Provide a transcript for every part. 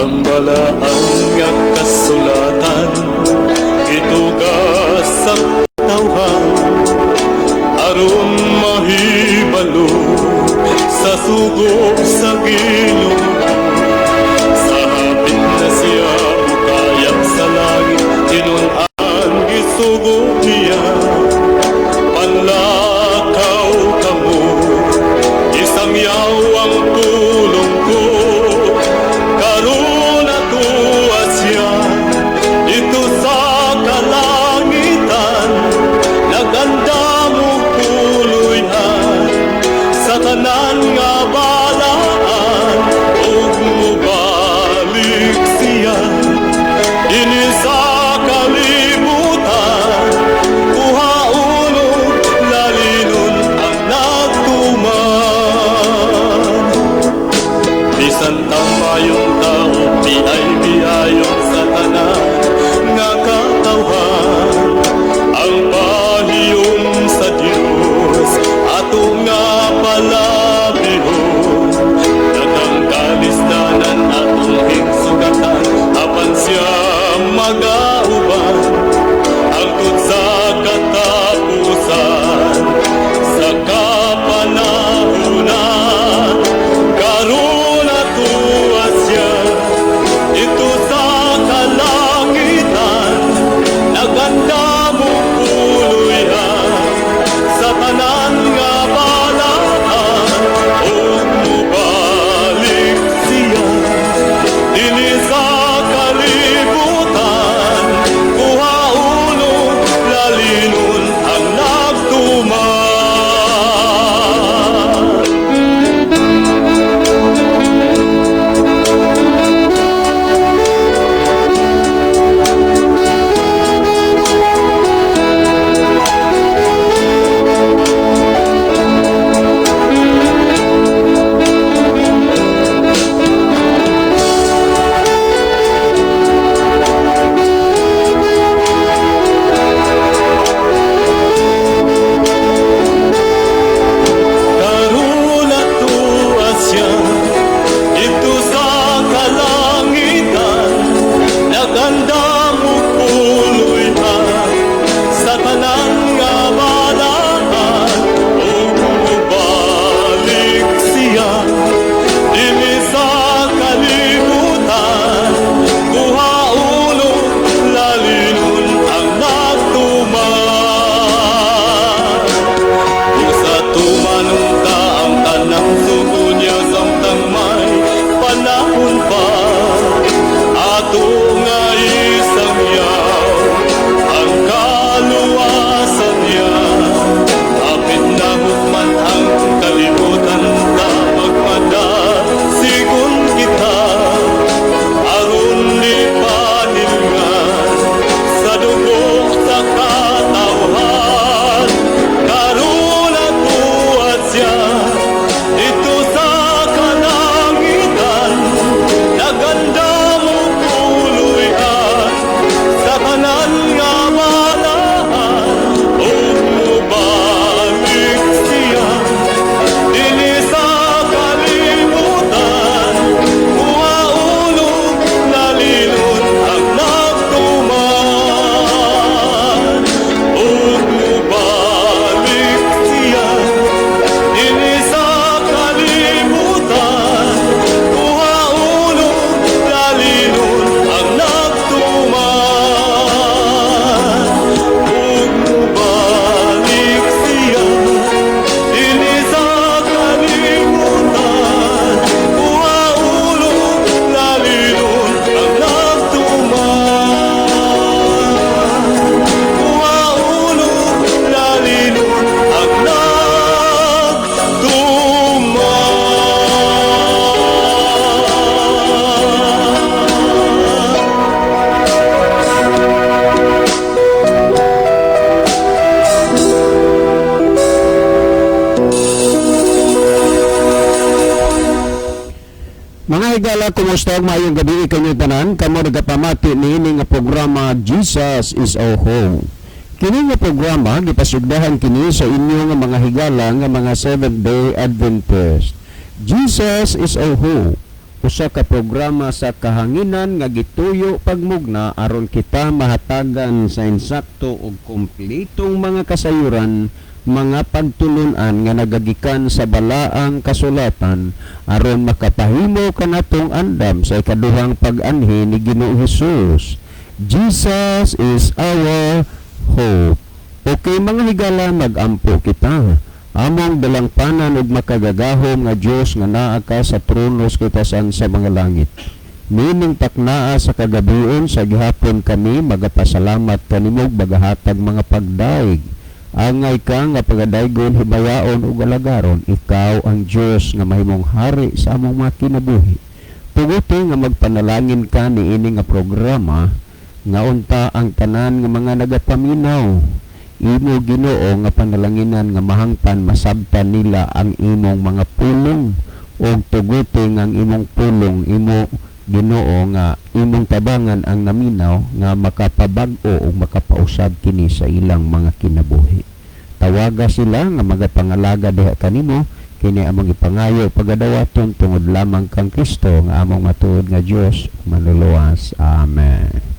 Ang balaan nga kasulatan gituga sa tawhan aron mahibalo sa sugo sa Ginoo. Sa hapit na siya mukayab sa langit, tinun-an gisugo niya. Panlakaw kamo, isang yaw ang pulong ko. Karon natuwa siya dito sa kalangitan, nagandam og puloy-an sa tanan nga balaan, ug mubalik siya dinhi sa kalibutan, kuhaon ug lalinon ang nagtuman. Bisan tamayong tao, biay biayon sa tanan nga katawhan, ang pahiyom sa Dios ato nga palabihon. Daghang kalisdanan atong higsugatan, apan siya magauban hangtod sa katapusan sa kapanahunan. Karon natuwa siya dito sa kalangitan, nagandam og puloy-an sa tanan nga balaan, ug mubalik siya dinhi sa kalibutan, kuhaon ug lalinon ang nagtuman. Karon natuwa siya dito sa kalangitan, nagandam og puloy-an sa tanan nga balaan, ug mubalik siya dinhi sa kalibutan, kuhaon ug lalinon ang nagtuman. Kung sa tumanon ta ang tanang sugo niya samtang may panahon pa, ato nga isangyaw ang kaluwasan niya. Hapit na hukman ang kalibutan ta, magmadasigon kita aron ni panilngan sa dugo sa katawhan. Karon natuwa siya dito sa kalangitan, nagandam og puloy-an sa tanan nga balaan, ug mubalik siya dinhi sa kalibutan, kuhaon ug lalinon ang nagtuman, ug mubalik siya dinhi sa kalibutan, kuhaon ug lalinon ang nagtuman, ug mubalik siya dinhi sa kalibutan, kuhaon ug lalinon ang nagtuman, kuhaon ug lalinon ang nagtuman. Mga higala, kumusta ug maayong gabi kanyong tanan? Kamo nagapamati niini nga programa, Jesus Is Our Hope. Kini nga programa gipasugdahan kini sa inyo nga mga higala nga mga Seventh Day Adventist. Jesus is our hope. Usa ka programa sa kahanginan nga gituyo pagmugna aron kita mahatagan sa insakto ug kompletong mga kasayuran, mga pagtulunan nga nagagikan sa balaang kasulatan aron makapahimo kanatong andam sa ikaduhang pag-anhi ni Ginoong Hesus. Jesus is our hope. Okay, mga higala, magampo kita. Among dalangpanan ug makagagahom nga Dios nga naa ka sa trono sa kitasan sa mga langit. Nining taknaa sa kagabion sa gihapon kami magapasalamat kanimo ug magahatag mga pagdaig. Angay ka nga pagadaygon, himayaon ug alagaron. Ikaw ang Dios nga mahimong hari sa among mga kinabuhi. Tuguti nga magpanalangin ka niini nga programa nga unta ang tanan nga mga nagapaminaw imo, Ginoo, nga panalanginan nga mahangpan masabtan nila ang imong mga pulong ug tuguti nga ang imong pulong, imo Ginoo, nga imong tabangan ang naminaw nga makapabag-o ug makapausab kini sa ilang mga kinabuhi. Tawaga sila nga magapangalaga diha kanimo. Kini among ipangayo, pagadawaton tungod lamang kang Kristo nga among matuod nga Dios manluluwas. Amen.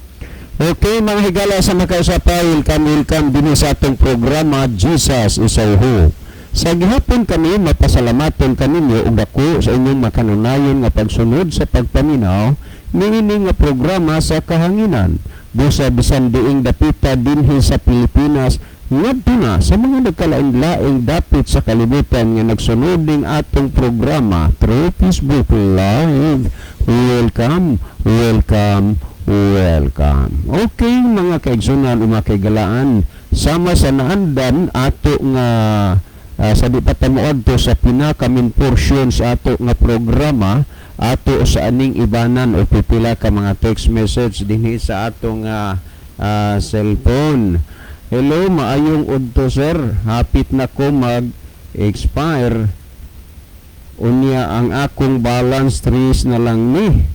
Okay, mga higala sa makausapay, welcome, welcome dinhi sa atong programa Jesus is Our Hope. Sa gihapon kami mapasalamaton kaninyo og dako sa inyong makanunayon nga pagsunod sa pagpaminaw niini nga programa sa kahanginan. Busa bisan diing dapita dinhi sa Pilipinas ngadto na sa mga nagkalain-laing dapit sa kalibutan nga nagsunod ning atong programa through Facebook Live. Welcome, welcome, welcome. Okay, mga kaigsunan o mga kaigalaan, sama sa naandan ato nga sa di pa ta moadto sa pinaka main portion sa ato nga programa, ato sa aning ibanan o pipila ka mga text message dinhi sa atong cellphone. Hello, maayong udto, sir. Hapit na ko mag expire. Unya ang akong balance 3 na lang ni.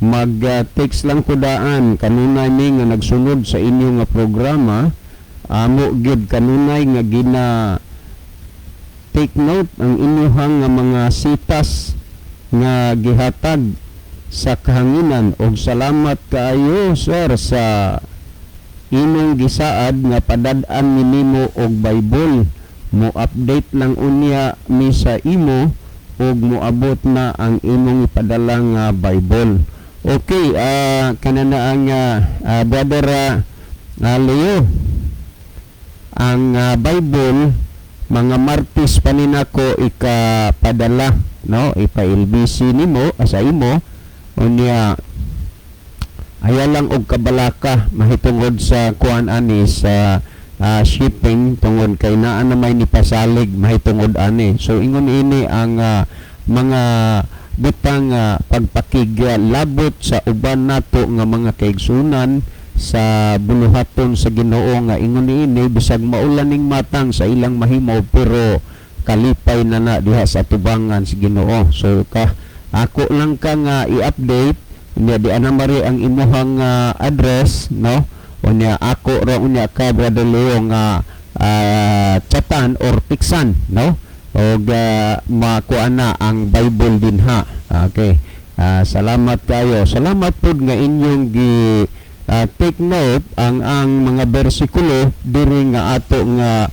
Mag-text lang ko daan kanunay mi nga nagsunod sa inyo nga programa. Amo gyud kanunay nga gina take note ang inyuhang nga mga sitas nga gihatag sa kahanginan og salamat kaayo, sir, sa imong gisaad nga padad-an ni nimo og Bible. Mo update lang unya mi sa imo ug moabot na ang imong ipadala nga Bible. Okay, kanana ang brother Leo, ang Bible mga Martes pa ni nako ikapadala, no? Ipa-LBC nimo sa imo. Unya ayaw lang og kabalaka mahitungod sa kuan ani sa shipping tungod kay naa na may nipasalig mahitungod ani. So ingon ini ang mga butang pagpakiglabot sa uban nato nga mga kaigsunan sa buluhaton sa Ginoo nga ingon niini bisag maulan ning matang sa ilang mahimo pero kalipay na na diha sa tubangan sa Ginoo. So ka ako lang ka nga i-update unya di ana mari ang imuhang address, no? Unya ako ra unya ka, Brother Leo, nga chatan or tiksan, no, og makuha na ang Bible dinha. Okay. Salamat kayo. Salamat pud nga inyong gi take note ang mga bersikulo diri nga ato nga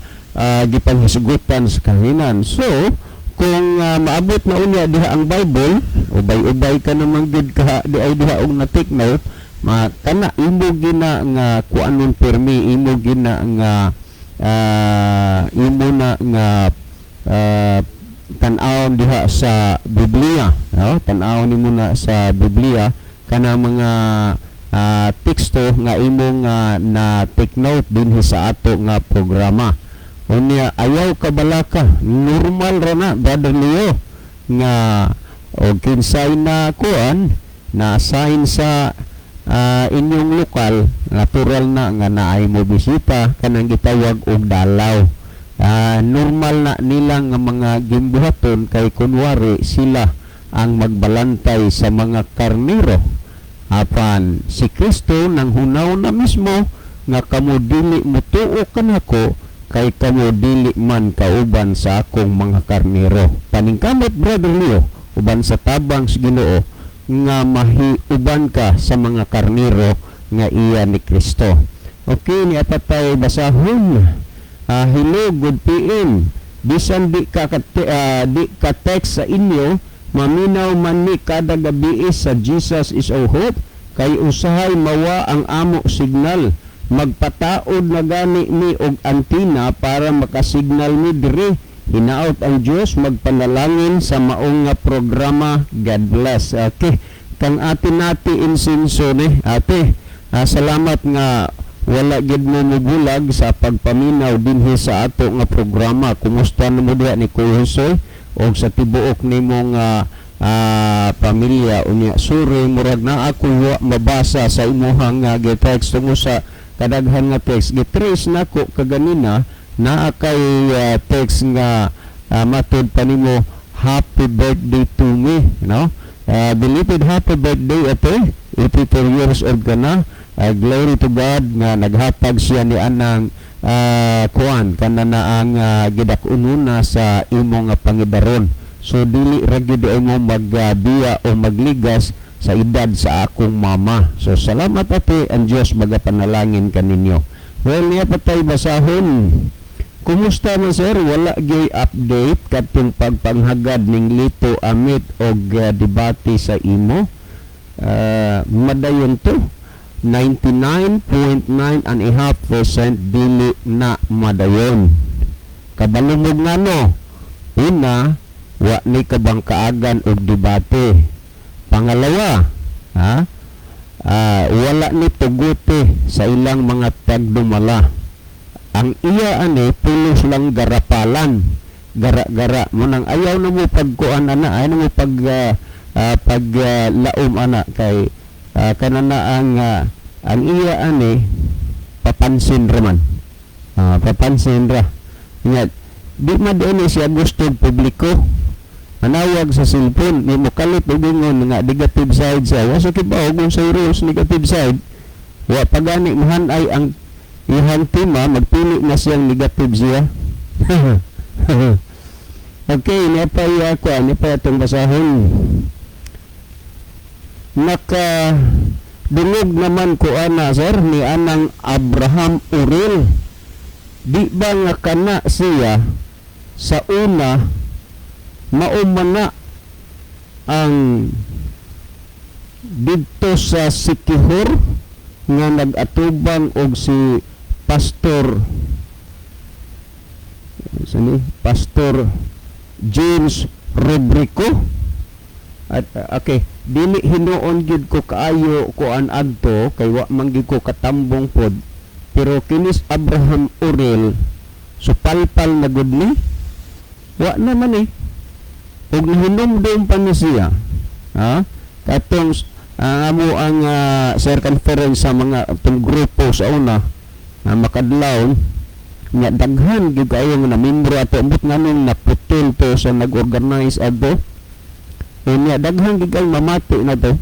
gipanghisgutan sa kahinan. So kung maabot na unya diha ang Bible, ubay-ubay ka naman gid ka di ay diha og na take note ma kana imo gina nga kuanon pirmi imo gina nga imo na nga tan-awon diha sa Biblia, no? Tan-awon nimo na sa Biblia kana mga teksto nga imong na take note dinhi sa ato nga programa. Unya ayaw kabalaka, normal ra na, Brother Leo, nga og kinsay na kuan na assign sa inyong lokal, natural na nga naay mo bisita kanang gitawag og dalaw. Normal na nila nga mga gimbuhaton kay kunwari sila ang magbalantay sa mga karnero. Apan si Kristo nang hunaw na mismo nga kamo dili mutuo kanako kay kamo dili man kauban sa akong mga karnero. Paningkamot, Brother Leo, uban sa tabang sa Ginoo nga mahiuban ka sa mga karniro nga iya ni Kristo. Okay, ni apatay basahon. Hello, good PM. Bisan di ka text sa inyo, maminaw man ni kada gabi sa Jesus Is Our Hope kay usahay mawa ang amo signal. Magpataod na gani mi og antina para makasignal mi diri. Hinaot ang Dios magpanalangin sa maong nga programa. God bless. Okay. Kang ate nati insinso ni ate, salamat nga wala gid mo mubulag sa pagpaminaw dinhi sa ato nga programa. Kumusta na mo diha ni Kuya Jose og sa tibuok nimo nga pamilya? Unya sorry, murag naa ako wa mabasa sa imuhang nga gi-text tungod sa kadaghan nga text. Gitrace nako kaganina, naa kay text nga matud pa nimo "Happy birthday to me," no? Belated happy birthday, ate. 84 years old ka na. Glory to God nga naghatag siya ni anang kuan kana na ang gidak-ununa sa imo nga pangidaron. So dili ra gyud ay mo magbiya o magligas sa edad sa akong mama. So salamat, ate, ang Dios magapanalangin kaninyo. Well, niya patay basahon. Kumusta man, sir? Wala gyud update katong pagpanghagad ning Lito Amit og debate sa imo. Madayon to. 99.9.5% dili na madayon. Kabalumog nga no. Una, wa ni kabangkaagan og debate. Pangalawa, ha? Wala ni tuguti sa ilang mga tagdumala. Ang iya ani pulos lang garapalan. Gara-gara mo nang ayaw na mo pagkuan ana, ayaw na mo pag laom ana kay kanana ang iya ani papansin ra man. Papansin ra. Nya di man diay siya gusto publiko. Manawag sa cellphone, may mukalit og ingon nga negative side siya. Wa sa kibaw kung sa rules negative side. Wa pa gani mahan-ay ang iyang tema, magpili na siyang negative siya. Okay, niya pa iya ko, niya pa itong basahon. Naka dungog naman ko ana, sir, ni anang Abraham Uril. Di ba nga kana siya sa una mauma na ang didto sa Sikihor nga nag-atubang og si Pastor sani Pastor James Rubrico at okay, dili hinuon gyud ko kaayo kuan adto kay wa man gyud ko katambong pod, pero kinis Abraham Urel so palpal na gud ni, wa naman eh ug nahinumdum pa ni siya, ha, katong ang amo ang circumference sa mga itong grupo sa una nga makadlaw nga daghan gyud kaayo nga namembro ato. Ambot nganong naputol to sa nag-organize adto. Unya daghan gyud kay mamati na to.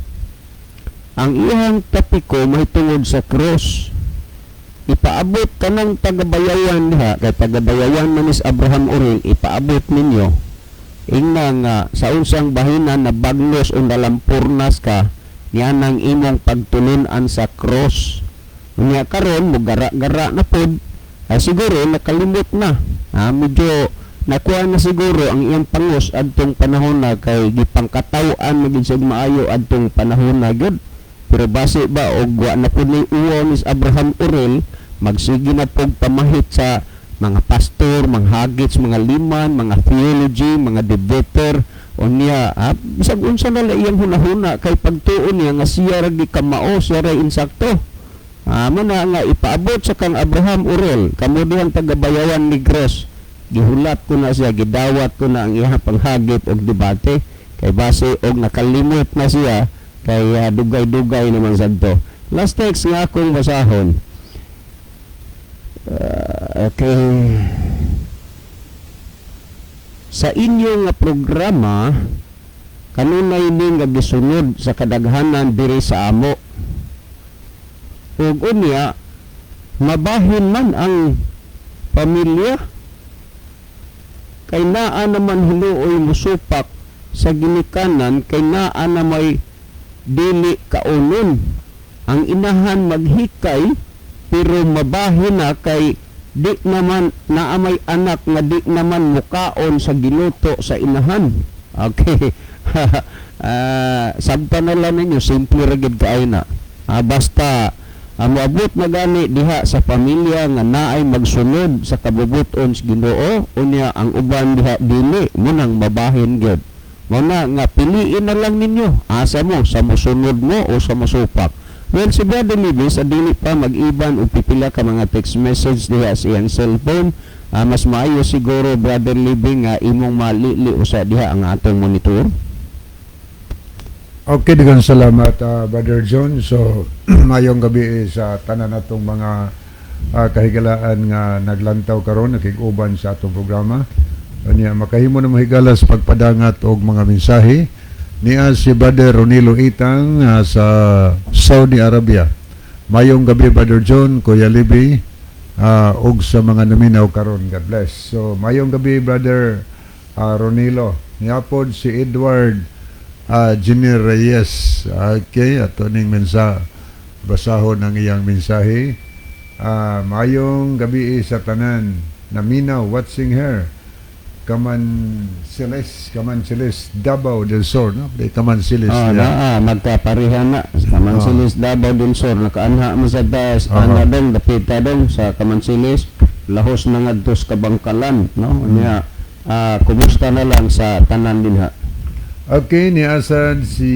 Ang iyang tapiko mahitungod sa cross. Ipaabot kanang tagabayawan diha kay tagabayawan man is Abraham Orel, ipaabot ninyo ingna nga sa unsang bahina na bagnos o nalampurnas ka niya nang imong pagtulun-an sa cross. Unya karon mo gara-gara na pod ay siguro nakalimot na. Medyo nakuha na siguro ang iyang pangos adtong panahon na kay gipangkataw-an na gid siya maayo adtong panahon na gyud. Pero base ba og wa na pud ni uwaw ni Abraham Orel, magsige na pog pamahit sa mga pastor, mga hagits, mga liman, mga theology, mga debater unya bisag unsa na lang iyang hunahuna kay pagtuon niya nga siya ra gikamao, siya ra insakto. Mo na nga ipaabot sa kang Abraham Orel, kamo dihang tagabayawan Negros, gihulat ko na siya, gidawat ko na ang iyang panghagit og debate kay base og nakalimot na siya kay dugay-dugay naman sadto. Last text nga akong basahon. Okay. Sa inyo nga programa kanunay ni nga gisunod sa kadaghanan diri sa amo. Ug unya mabahin man ang pamilya kay naa naman hinuoy musupak Sa ginikanan kay naa na may dili kaunon. Ang inahan maghikay pero mabahin na kay di naman naa may anak nga di naman mukaon sa giluto sa inahan. Okay. Sabta na lang ninyo, simple ra gid kaayo na. Basta moabot na gani diha sa pamilya nga naay magsunod sa kabubuton sa Ginoo, unya ang uban diha dili, mo nang mabahin gyud. Mo na nga piliin na lang ninyo asa mo, sa mosunod mo o sa mosupak. Well, si Brother Libby, sa dili pa mag-iban og pipila ka mga text message diha sa iyang cellphone, mas maayo siguro, Brother Libby, nga imong malili usa diha ang atong monitor. Okay, daghang salamat, Brother John. So, mayong gabi sa tanan natong mga kahigalaan nga naglantaw karon, nakig-uban sa atong programa. Unya makahimo na mahigala sa pagpadangat og mga mensahe niya si Brother Ronilo Itang sa Saudi Arabia. Mayong gabi, Brother John, Kuya Libby, og sa mga naminaw karon. God bless. So mayong gabi, Brother Ronilo. Niapod si Edward Jimmy Reyes. Okay, ato ning mensa basahon ang iyang mensahe. Mayong gabi sa tanan naminaw watching her. Kaman Celes, Kaman Celes, Davao del Sur, no? Di Kaman Celes. Oh, naa magkapareha na sa Kamansilis, Davao del Sur, nakaanha man sa das ana dong dapita dong sa Kamansilis, lahos na ngadto sa Kabangkalan, no? Nya kumusta na lang sa tanan dinha. Okay, niasad si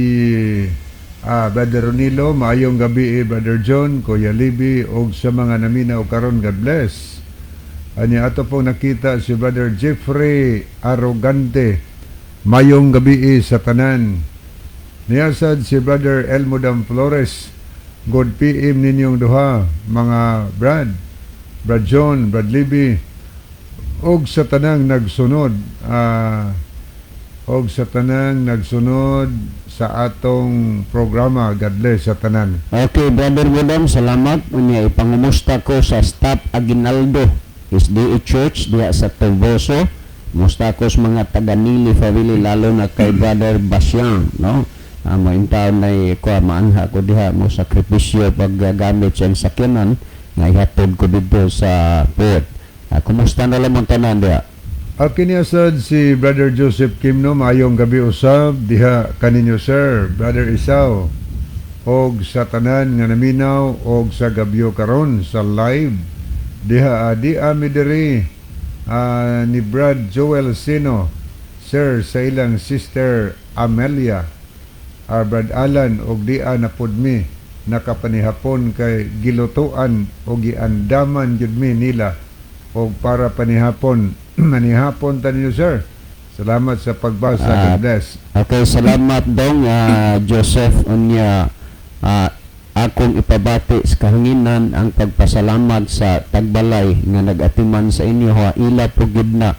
Brother Ronilo, maayong gabi, Brother John, Kuya Libby, og sa mga naminaw karon, God bless. Anya ato pong nakita si Brother Jeffrey Arrogante. Mayong gabi sa tanan. Niasad si Brother Elmodam Flores. Good PM ninyong duha, mga Brad, Brad John, Brad Libby, og sa tanang nagsunod sa atong programa. God bless sa tanan. Okay, Brother Budam, salamat. Unya ipangumusta ko sa staff Aguinaldo SDA Church diha sa Toboso. Musta ko sa mga taga-Nili family, lalo na kay Brother Basyang, no? Mo taon na ko maanha ko diha mo sakripisyo paggamit sa iyang sakyanan nga ihatod ko dito sa port. Kumusta na lang mong tanan diha? Okay, niasad si Brother Joseph Kimno, maayong gabi usab diha kaninyo, sir, Brother Isaw, og sa tanan nga naminaw og sa gabyo karon sa live diha, di ami diri ni Brad Joel Sino, sir, sa ilang sister Amelia, Brad Alan, og dia na pud mi nakapanihapon kay gilutuan og giandaman gyud mi nila og para panihapon. Manihapon ta ninyo, sir. Salamat sa pagbasa. God bless. Okay, salamat dong Joseph. Unya akong ipabati sa kahanginan ang pagpasalamat sa tagbalay nga nag-atiman sa inyo ha. Ila po gid na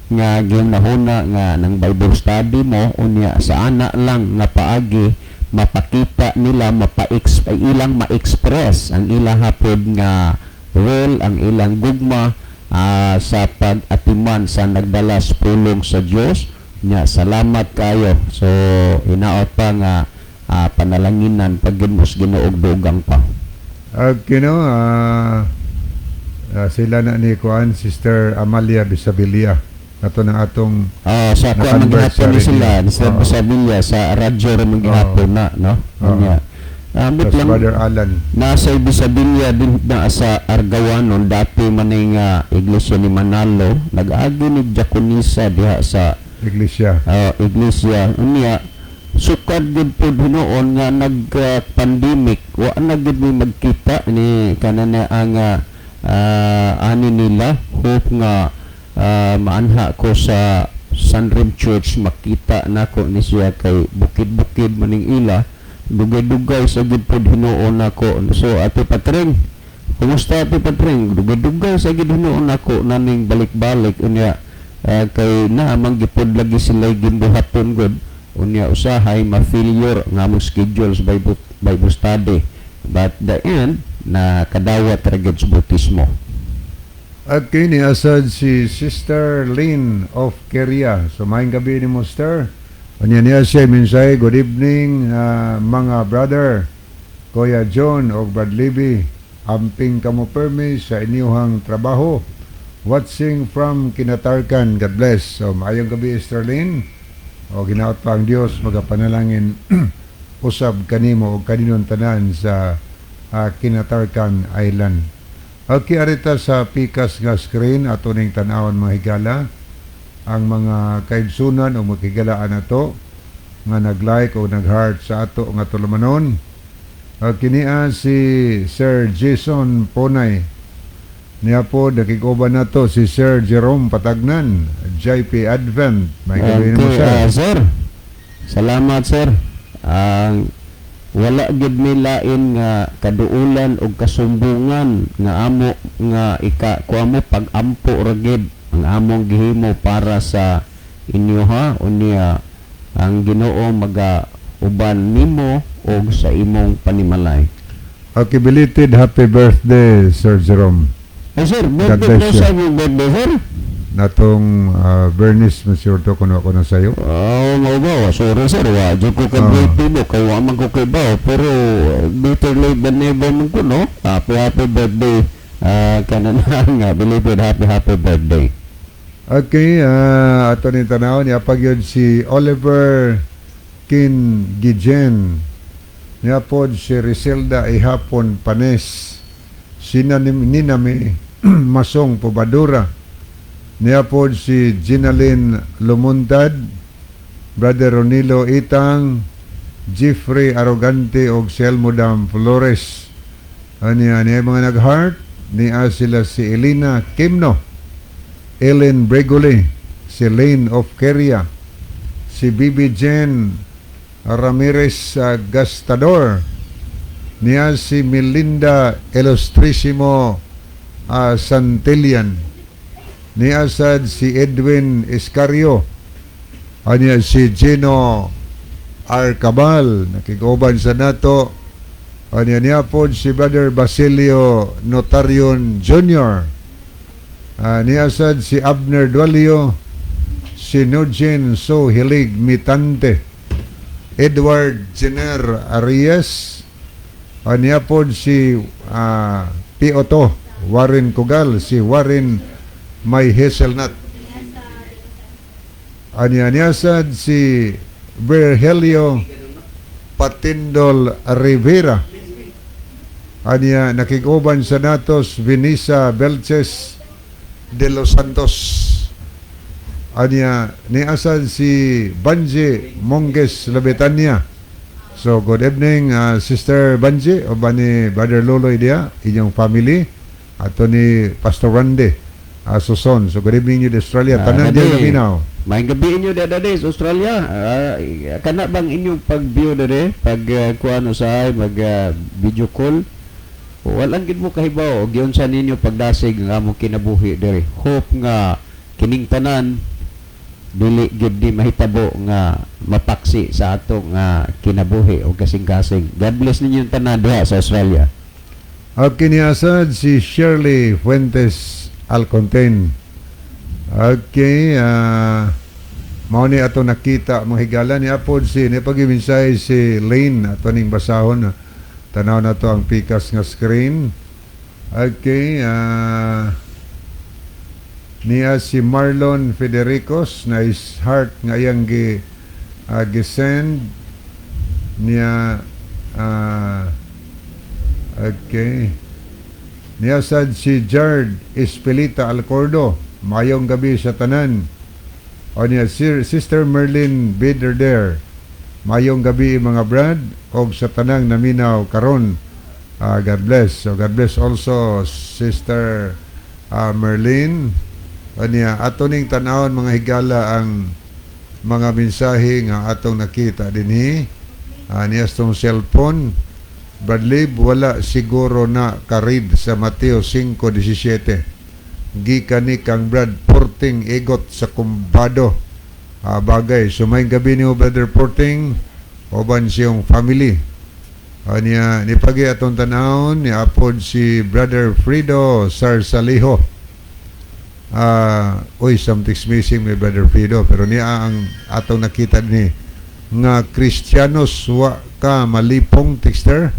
nga ginahuna nga ng Bible study mo, unya sa ana lang nga paagi mapakita nila, mapa ilang ma-express ang ilang hapod nga role, ang ilang gugma sa pag-atiman sa nagdala sa pulong sa Dios. Nya salamat kayo. So hinaot pa nga panalanginan pag mo sa Ginoo og dugang pa. Okay, no, sila na ni Kuan, Sister Amalia Bisabilia. Ato ng atong Oh, sa kuan na-convert maghapon ni sa sila radio. sa Bisabilia, sa radyo ra maghapon na, no? Nya ambot Tas lang Brother Alan. Nasa Bisabilia din na sa Argawanon dati maning iglesia ni Manalo, nag-agi ni Diakonisa diha sa Iglesia. Iglesia. Unya sukad gud pud hinuon nga nag-pandemic, wa na gud mi magkita ni kanana ang ani nila. Hope nga maanha ko sa Sunrim Church, makita nako ni siya kay bukid-bukid maning ila, dugay-dugay sa gud pud hinuon nako. So Ate Patring, kumusta, Ate Patring? Dugay-dugay sa gid hinuon nako naning balik-balik. Unya kay naamang gipod lagi sila gimbuhaton gud. Unya usahay ma-failure nga among schedule sa Bible study, but the end na kadawat ra gid sa bautismo. Okay, ni asad si Sister Lynn of Keria. So, maayong gabi ni mo, Sister. Unya niya siya mensahe, "Good evening, mga brother, Kuya John og Brad Libby. Amping kamo permi sa inyuhang trabaho. Watching from Kinatarkan. God bless." So, maayong gabi, Sterling. O ginaot pa ang Dios magapanalangin usab kanimo o kaninyong tanan sa Kinatarkan Island. Okay, arita sa pikas nga screen ato ning tan-awon, mga higala, ang mga kaigsunan o makigalaan nato nga nag-like o nag-heart sa ato nga tulumanon. Kinia si Sir Jason Ponay. Niya po, nakig-uban nato si Sir Jerome Patagnan, JP Advent. May gabi mo, Okay, sir. Sir. Salamat, sir. Ang wala gid mi lain nga kaduulan og kasumbungan nga amo nga ika kuha mo pag-ampo ra gid ang among gihimo para sa inyo ha. Unya ang Ginoo maga uban nimo og sa imong panimalay. Okay, belated happy birthday, Sir Jerome. Ay sir, God birthday bless po you. sa imong birthday, sir. Natong Bernice Masurto kuno ako na sayo. Oh, mao ba? Sorry sir, wa jud ko ka birthday mo kay wa man ko kay ba, pero better late than never man ko, no. Happy happy birthday kanan nga belated happy happy birthday. Okay, ato ni tanaw niya pag yun si Oliver Kin Gijen. Niya pod si Riselda Ihapon Panes. Si Ninami Masong Pobadura. Niya pod si Ginalyn Lumuntad, Brother Ronilo Itang, Jeffrey Arrogante og si Elmodam Flores. Aniya niya mga nag-heart, niya sila si Elena Kimno, Ellen Bregoli, si Lane of Keria, si Bibi Jen Ramirez Gastador, niya si Melinda Ilustrisimo Santillan, niya sad si Edwin Escario, aniya si Gino Arcabal, nakig-uban sa nato, aniya niya po si Brother Basilio Notarion Jr., niya sad si Abner Dualio, si Nugin So Hilig Mitante, Edward Jenner Arias, niya po si P. Oto, Warren Kugal, si Warren May Hazelnut. Aniya niya sad si Virgilio Patindol Rivera. Aniya nakig-uban sa natos Venisa Belches de los Santos. Aniya ni asad si Banji Monges Labetania. So good evening, Sister Banji o ni Brother Loloy dia, inyong family ato ni Pastor Randy Suson. So good evening you Australia. Tanan Dade. diya naminaw. May gabi inyo dade sa Australia. Kana bang inyong pag-view dade pag kuan usahay mag video call? Walang gid mo kahibaw og giunsa ninyo pagdasig nga among kinabuhi diri. Hope nga kining tanan dili gid ni mahitabo nga mapaksi sa atong nga kinabuhi o kasing-kasing. God bless ninyo tanan diha sa Australia. Okay, niasad si Shirley Fuentes Alconten. Okay, mao ni ato nakita mga higala ni apod si ni pag-mensahe si Lane ato ning basahon. Tanaw na to ang pikas nga screen. Okay, niya si Marlon Federicos na is heart nga iyang gi gisend niya. Okay. Niya sad si Jard Espelita Alcordo. Mayong gabi sa tanan. O niya Sir, Sister Merlin Bider there. Mayong gabi, mga brad og sa tanang naminaw karon. God bless. So God bless also, Sister Merlin. O niya ato ning tan-awon, mga higala, ang mga mensahe nga atong nakita dinhi. Niya tong cellphone. Bradley, wala siguro na ka-read sa Mateo 5:17. Gikan ni kang Brad Porting Igot sa Kumbado. Bagay. So may gabi niyo, Brother Porting, uban siyang family. Niya, ni pagi atong tanawon ni apod si Brother Frido Sarsaliho. Uy, something's missing with Brother Frido. Pero niya ang atong nakita ni. Nga Kristiyanos, wa ka malipong, texter.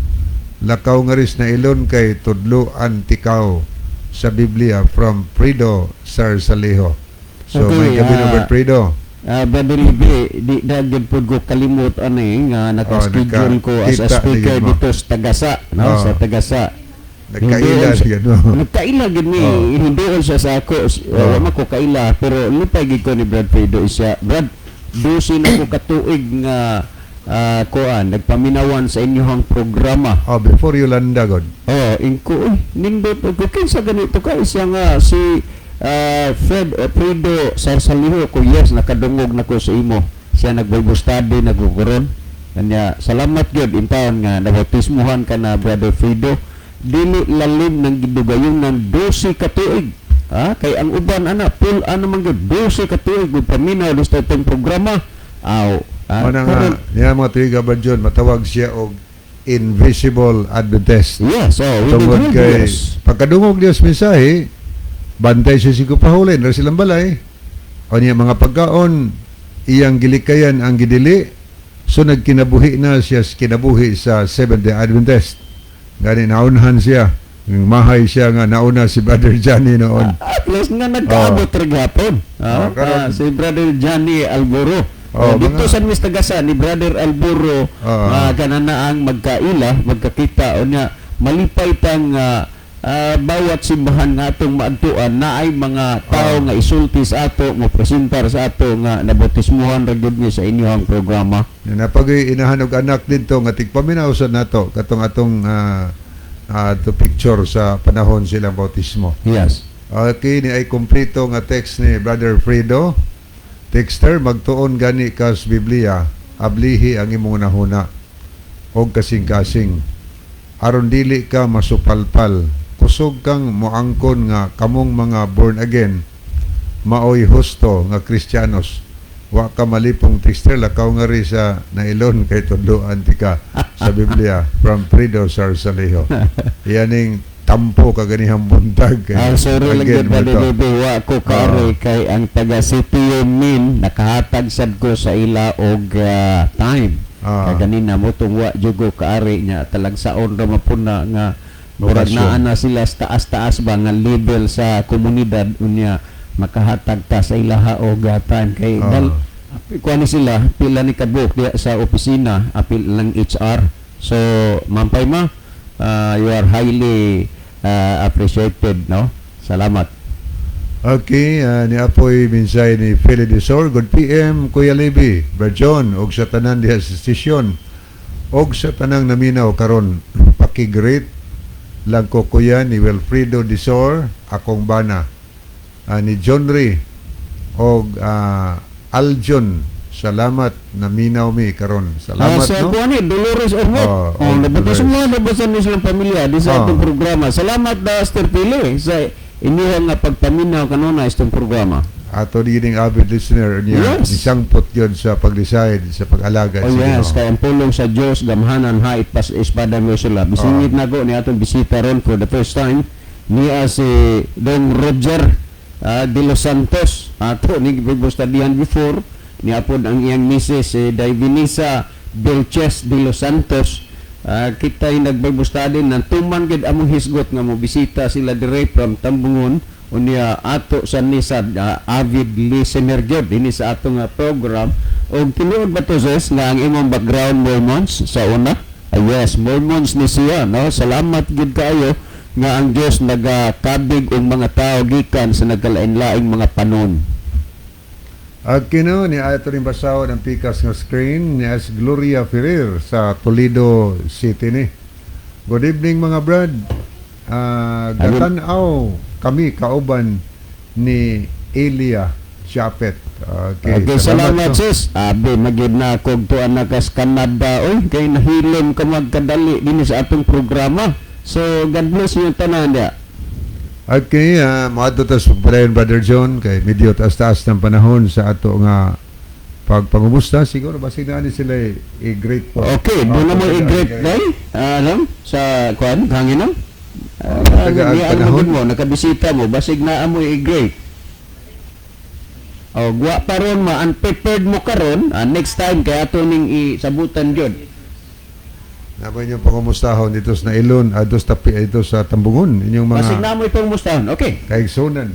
Lakaw nga ris nailon kay tudloan tikaw sa Biblia, from Fredo Sarsalejo. So Okay, may gabi na, Brad Fredo. Brother Libre, di na gyud pud ko kalimot ani nga naka-schedule Oh, ko as a naka- speaker kita mo. dito sa Tagasa, no? Oh. Sa Tagasa. Nagkaila siya, no? Nagkaila gid mi, Oh. hindi siya sa ako. Oh. Wa man ko kaila, pero lipay gid ko ni Brad Fredo siya. Brad, 12 na ko katuig nga kuan, nagpaminawan sa inyong programa. Oh, before Yolanda god. Oh, ingko eh, nindot ko kinsa ganito ka siya nga si Fred Fredo Sarsaliho ko. Yes, nakadungog na ko sa imo. Siya nag-Bible study nagkukuron. Kanya salamat gyud intawon nga nabautismohan ka na, Brother Fredo. Dili lalim ng gidugayon ng 12 ka tuig. Ah, kay ang uban ana full ano man gyud 12 ka tuig paminaw sa itong programa. Aw, Mana nga niya mga tuig, Brad John, matawag siya og Invisible Adventist. Yes, oh, we Tungod did kay yes. pagkadungog Dios mensahe, bantay siya si pahulin ra silang balay. O niya mga pagkaon, iyang gilikayan ang gidili, so nagkinabuhi na siya sa kinabuhi sa Seventh-day Adventist. Gani naunhan siya. Mahay siya nga nauna si Brother Johnny noon. At least nga nagkaabot ra gihapon. Oh, karon. Si Brother Johnny Alboro. Oh, Dito sa Miss Tagasa ni Brother Alboro, kanana ang magkaila, magkakita unya malipay tang bawat simbahan nga atong maadtuan na ay mga tao nga isulti sa ato, mo presentar sa ato nga nabautismuhan ra gyud ni sa inyong programa. Napagay inahan og anak didto nga tigpaminaw sa nato katong atong to picture sa panahon silang bautismo. Yes. Okay, ni ay kompleto nga text ni Brother Fredo. Texter, magtuon gani kas Biblia, ablihi ang imong nahuna og kasing-kasing. Aron dili ka masupalpal, kusog kang moangkon nga kamong mga born again maoy husto nga Kristiyanos. Wa ka malipong, texter, lakaw nga ri sa nailon kay tudloan ti ka sa Biblia, from Fredo Sarsalejo. Iyaning tampo ka ganihang buntag kay Sorry lang again gyud, mo Brother to. Bebe, wa ko kaari kay ang taga Sitio Min nakahatag sad ko sa ila og time. Kay ganina mo tong wa jud ko kaari nya talagsaon ra mapuna nga murag Lokasyon. naa na sila sa taas-taas ba nga level sa komunidad, unya makahatag ta sa ilaha og time kay dal kuan ni sila pila ni kabuok diya sa opisina, apil lang HR. So mampay ma, you are highly appreciated, no? Salamat. Okay, ni Apoy mensahe ni Philly Desor. Good PM, Kuya Libby, Brad John, og sa tanan diha sa stasyon, og sa tanang naminaw karon. Paki-greet lang ko kuya ni Wilfredo Desor, akong bana. Ni John Ray, og Aljon. Salamat, naminaw mi karon. Salamat, Sa no? kuan ni Dolores Ormot. Oh, Oh, oh, nabuto Dolores. sa nabuto ni silang pamilya di sa atong programa. Salamat da Sir Pili sa inyong nga pagpaminaw kanuna itong programa. Ato dining avid listener niya, isangpot yun sa pag-decide, sa pag-alaga Oh sa yes, Ginoo. kay ang pulong sa Dios gamhanan hait pas espada mo sila. Bisingit nako ni atong bisita ron for the first time niya si Dong Roger de los Santos. Ato ni Bible studyhan before niya pod ang iyang misis si Divinisa Belches de los Santos. Kita yung nag-Bible study nang tuman gid among hisgot nga mo bisita sila dire from Tambungon, unya ato sa nisad avid listener gyud dinhi sa atong program. Og tinuod ba to, sis, nga ang imong background Mormons sa una? Yes, Mormons ni siya, no? Salamat gid kaayo nga ang Dios nagakabig og mga tao gikan sa nagkalain-laing mga panon. Kino ni ato rin basahon ang pikas nga screen ni as Gloria Ferrer sa Toledo City ni. Good evening, mga brad. Gatan-aw kami kauban ni Elia Chapet. Okay, Okay, salamat, no? sis. Abi, magid na kog tuan na kas Canada oy, kay nahilom ka magkadali dinhi sa atong programa. So God bless you tanan dia. Okay, moadto ta sa padayon, Brother John, kay medyo taas-taas ng panahon sa ato nga pagpangumusta. Siguro basig na ani sila i-great po. Okay, doon na mo Oh, i-great day. Alam sa kuan hanginan. Taga ang Di panahon. mo nakabisita mo basig na mo i-great. O gwa pa ron ma unprepared mo karon, next time kay ato ning isabutan gyud. Nabay niyo pangumustahon dito sa Nailon, adto sa tapi dito sa Tambungon, inyong mga Basig na mo ipangmustahon. Okay. kaigsunan.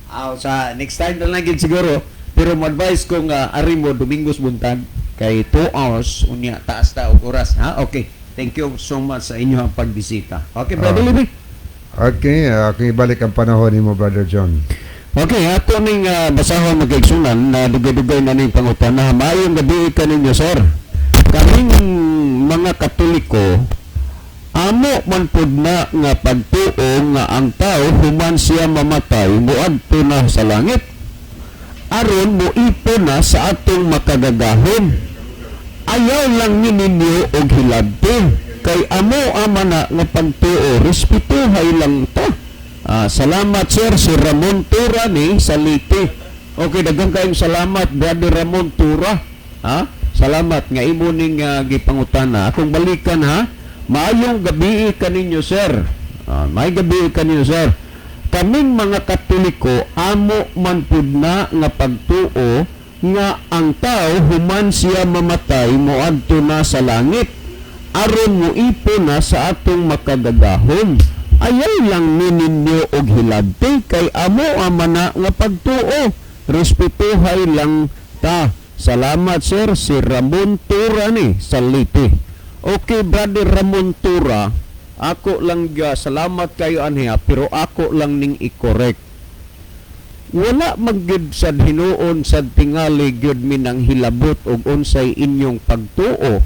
Aw, sa next time na lang gid siguro. Pero mo-advise ko nga ari mo Domingos buntag kay 2 hours unya taas ta og oras, ha. Okay. Thank you so much sa inyong pagbisita. Okay, Brother Libby. Okay, aking ibalik ang panahon nimo, Brother John. Okay, ato ning basahon, mga kaigsunan, na dugay-dugay na ning pangutana. Maayong gabi kaninyo, sir. Kaming mga Katoliko, amo man pud na nga pagtuo nga ang tao human siya mamatay moadto na sa langit aron moipon na sa atong makagagahom. Ayaw lang ni ninyo og hilabti kay amo ama na nga pagtuo, respetuhay lang ta. Salamat, sir. Si Ramon Tura ni sa Leyte. Okay, daghang kayong salamat, Brother Ramon Tura, ha. Salamat nga imo ning gipangutana. Akong balikan, ha. Maayong gabi kaninyo, sir. May gabi kaninyo, sir. Kaming mga Katoliko, amo man pud na nga pagtuo nga ang tao human siya mamatay moadto na sa langit aron moipon na sa atong makagagahom. Ayaw lang ni ninyo og hilabti kay amo ama na nga pagtuo, respetuhay lang ta. Salamat, sir. Si Ramon Tura ni sa Leyte. Okay, Brother Ramon Tura, ako lang ga salamat kayo anhiya, pero ako lang ning i-correct. Wala magyud sad hinuon sad tingali gyud mi nang hilabot og unsay inyong pagtuo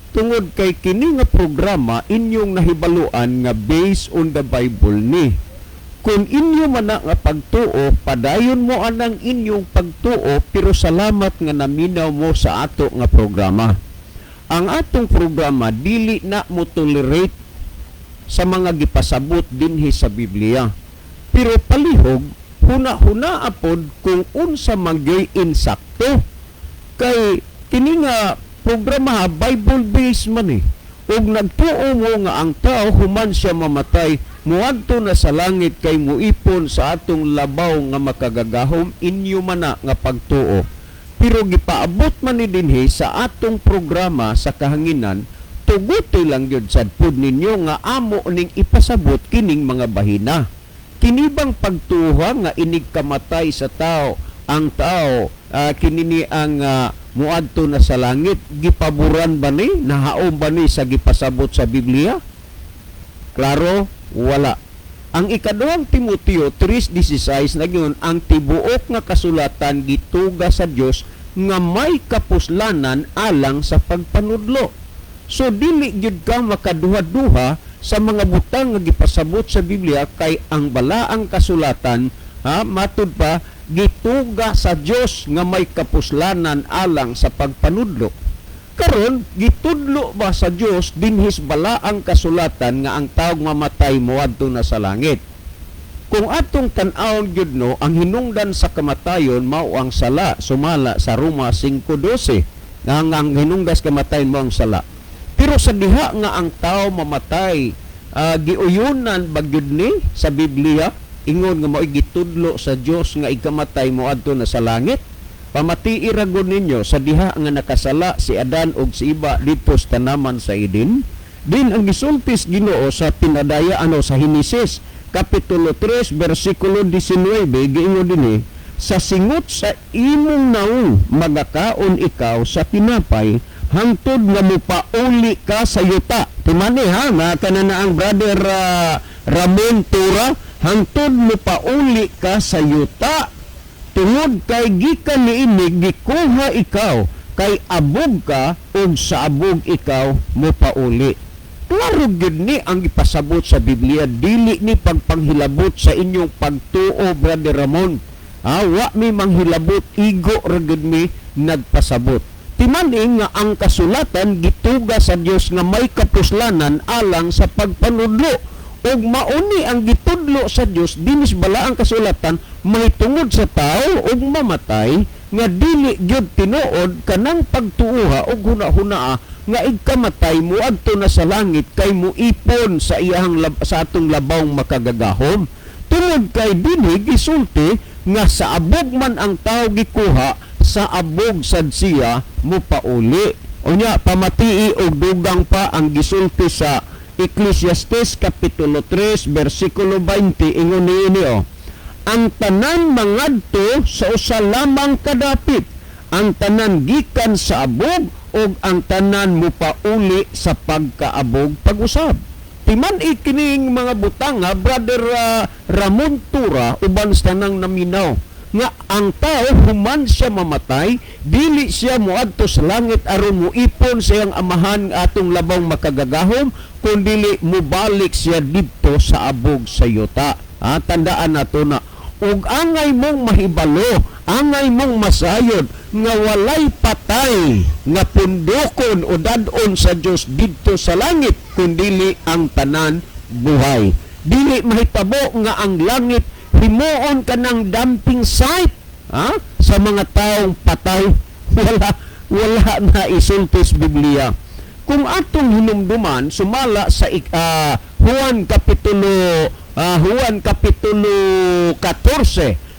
tungod kay kini nga programa inyong nahibaluan nga based on the Bible ni. Kung inyo man na nga pagtuo, padayon mo anang inyong pagtuo, pero salamat nga naminaw mo sa ato nga programa. Ang atong programa dili na mo tolerate sa mga gipasabot dinhi sa Biblia, pero palihog huna-huna apod kung unsa man gyoy insakto kay kini nga programa Bible based man eh. Ug nagtuo mo nga ang tao human siya mamatay muadto na sa langit kay muipon sa atong labaw nga makagagahom, inyo man na nga pagtuo, pero gipaabot man ni dinhi sa atong programa sa kahanginan. Tuguti lang gyud sad pud ninyo nga amo ning ipasabot kining mga bahina. Kini bang pagtuha nga inig kamatay sa tao, ang tao kinini ang muadto na sa langit, gipaboran ba ni, nahaom ba ni sa gipasabot sa Biblia? Klaro, wala. Ang Ikaduhang Timoteo 3:16 nagyon ang tibuok nga kasulatan gituga sa Dios nga may kapuslanan alang sa pagpanudlo. So dili gyud ka makaduha-duha sa mga butang nga gipasabot sa Biblia kay ang balaang kasulatan, ha, matud pa gituga sa Dios nga may kapuslanan alang sa pagpanudlo. Karon, gitudlo ba sa Dios dinhis balaang kasulatan nga ang taong mamatay moadto na sa langit? Kung atong tan-awon gyud no, ang hinungdan sa kamatayon mao ang sala, sumala sa Roma 5:12. Nga ang hinungdan sa kamatayon mao ang sala. Pero sa diha nga ang tao mamatay, giuyunan ba gyud ni sa Biblia ingon nga mao'y gitudlo sa Dios nga ikamatay moadto na sa langit? Pamatii ra gud ninyo sa diha nga nakasala si Adan ug si Iba didto sa tanaman sa Eden. Din ang gisulti sa Ginoo sa pinadaya ano sa Henesis kapitulo 3 bersikulo 19, giingon dinhi, "Sa singot sa imong naong magakaon ikaw sa tinapay hangtod nga mopauli ka sa yuta." Timani ha, mga kanana ang Brother Ramon Tura, hangtod mopauli ka sa yuta tungod kay gikan niini gikuha ikaw kay abog ka ug sa abog ikaw mopauli. Klaro gyud ni ang gipasabot sa Biblia, dili ni pagpanghilabot sa inyong pagtuo, Brother Ramon. Wa mi manghilabot, igo ra gyud mi nagpasabot. Timan-i nga ang kasulatan gituga sa Dios nga may kapuslanan alang sa pagpanudlo. Ug mauni ang gitudlo sa Dios dinis balaang kasulatan mahitungod sa tao ug mamatay nga dili gyud tinuod kanang pagtuoha ug huna-hunaa nga igkamatay moadto na sa langit kay moipon sa iyahang sa atong labawng makagagahom. Tungod kay dinhi gisulti nga sa abog man ang tao gikuha, sa abog sad siya mopauli. Unya, pamatii og dugang pa ang gisulti sa Ecclesiastes kapitulo 3 bersikulo 20. Ingon niini oh: "Ang tanan mangadto sa usa lamang kadapit, ang tanan gikan sa abog ug ang tanan mopauli sa pagkaabog pag-usab." Timan kining mga butang nga, Brother Ramon Tura, uban sa tanang naminaw, nga ang tao human siya mamatay, dili siya moadto sa langit aron moipon sa iyang Amahan nga atong labong makagagahom, kun dili mobalik siya didto sa abog sa yuta. Ah, tandaan nato na ug angay mong mahibalo, angay mong masayod nga walay patay nga pundokon o dad-on sa Dios didto sa langit, kundili ang tanan buhay. Dili mahitabo nga ang langit himuon kanang dumping site, ha, sa mga taong patay. Wala, wala na isulti sa Biblia. Kung atong hinumduman, sumala sa Juan kapitulo 14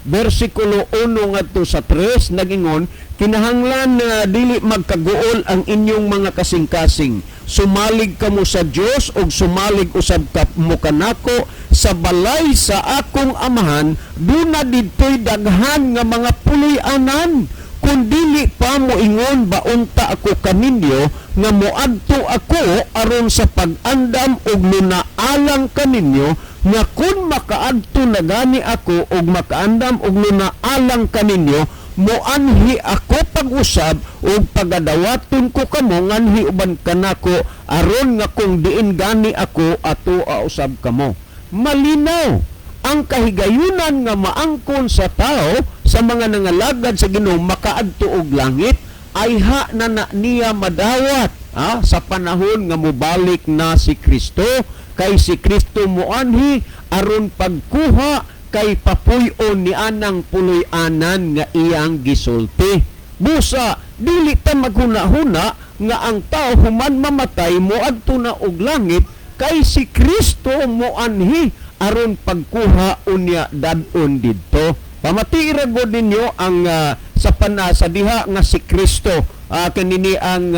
bersikulo 1 ngadto sa 3, nagingon, "Kinahanglan na dili magkaguol ang inyong mga kasing-kasing. Sumalig kamo sa Dios ug sumalig usab ka mo kanako. Sa balay sa akong Amahan duna didtoy daghan nga mga puloy-anan. Kung dili pa, moingon ba unta ako kaninyo nga moadto ako aron sa pag-andam og lunaalang kaninyo, nga kun makaadto na gani ako og makaandam og lunaalang kaninyo, moanhi ako pag-usab ug pagadawaton ko kamo nganhi uban kanako, aron nga kung diin gani ako, ato usab kamo." Malinaw ang kahigayunan nga maangkon sa tao, sa mga nangalagad sa Ginoo, makaadto og langit ay ha na, na niya madawat sa panahon nga mobalik na si Kristo, kay si Kristo moanhi aron pagkuha kay papuy-on ni anang puloy-anan nga iyang gisulti. Busa dili ta maghuna-huna nga ang tao human mamatay moadto na og langit, kay si Kristo moanhi aron pagkuha unya dad-on didto. Pamatii ra gud ninyo ang sa pana sa diha nga si Kristo kanini ang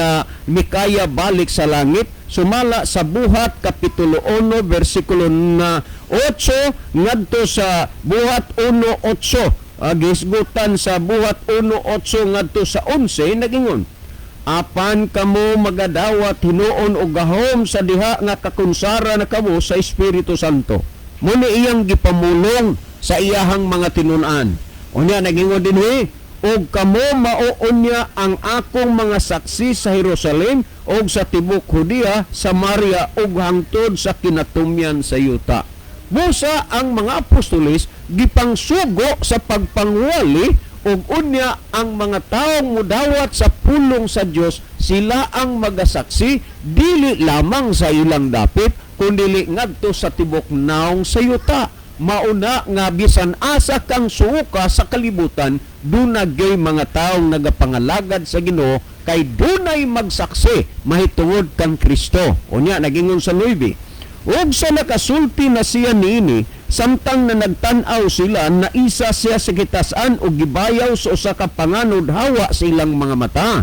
mikaya balik sa langit, sumala sa Buhat kapitulo 1 bersikulo na 8 ngadto sa Buhat 1:8. Gisgutan sa Buhat 1:8 ngadto sa 11, nagingon, "Apan kamo magadawat hinuon og gahom sa diha nga kakunsara na kamo sa Espiritu Santo." Muni iyang gipamulong sa iyahang mga tinun-an. Unya nagingon dinhi, "Ug kamo mao unya ang akong mga saksi sa Jerusalem ug sa tibok Judea, Samaria ug hangtod sa kinatumyan sa yuta." Busa ang mga apostoles gipangsugo sa pagpangwali, ug unya ang mga taong mudawat sa pulong sa Dios, sila ang magasaksi dili lamang sa ilang dapit kundili ngadto sa tibok naong sa yuta. Mauna nga bisan asa kang suoka sa kalibutan, duna gyud mga taong nagapangalagad sa Ginoo, kay dunay magsaksi mahitungod kang Kristo. Unya nagingon sa 9, "Ug sa nakasulti na siya niini, samtang na nagtan-aw sila, naisa siya sa kitasan ug gibayaw sa usa ka panganod hawa sa ilang mga mata.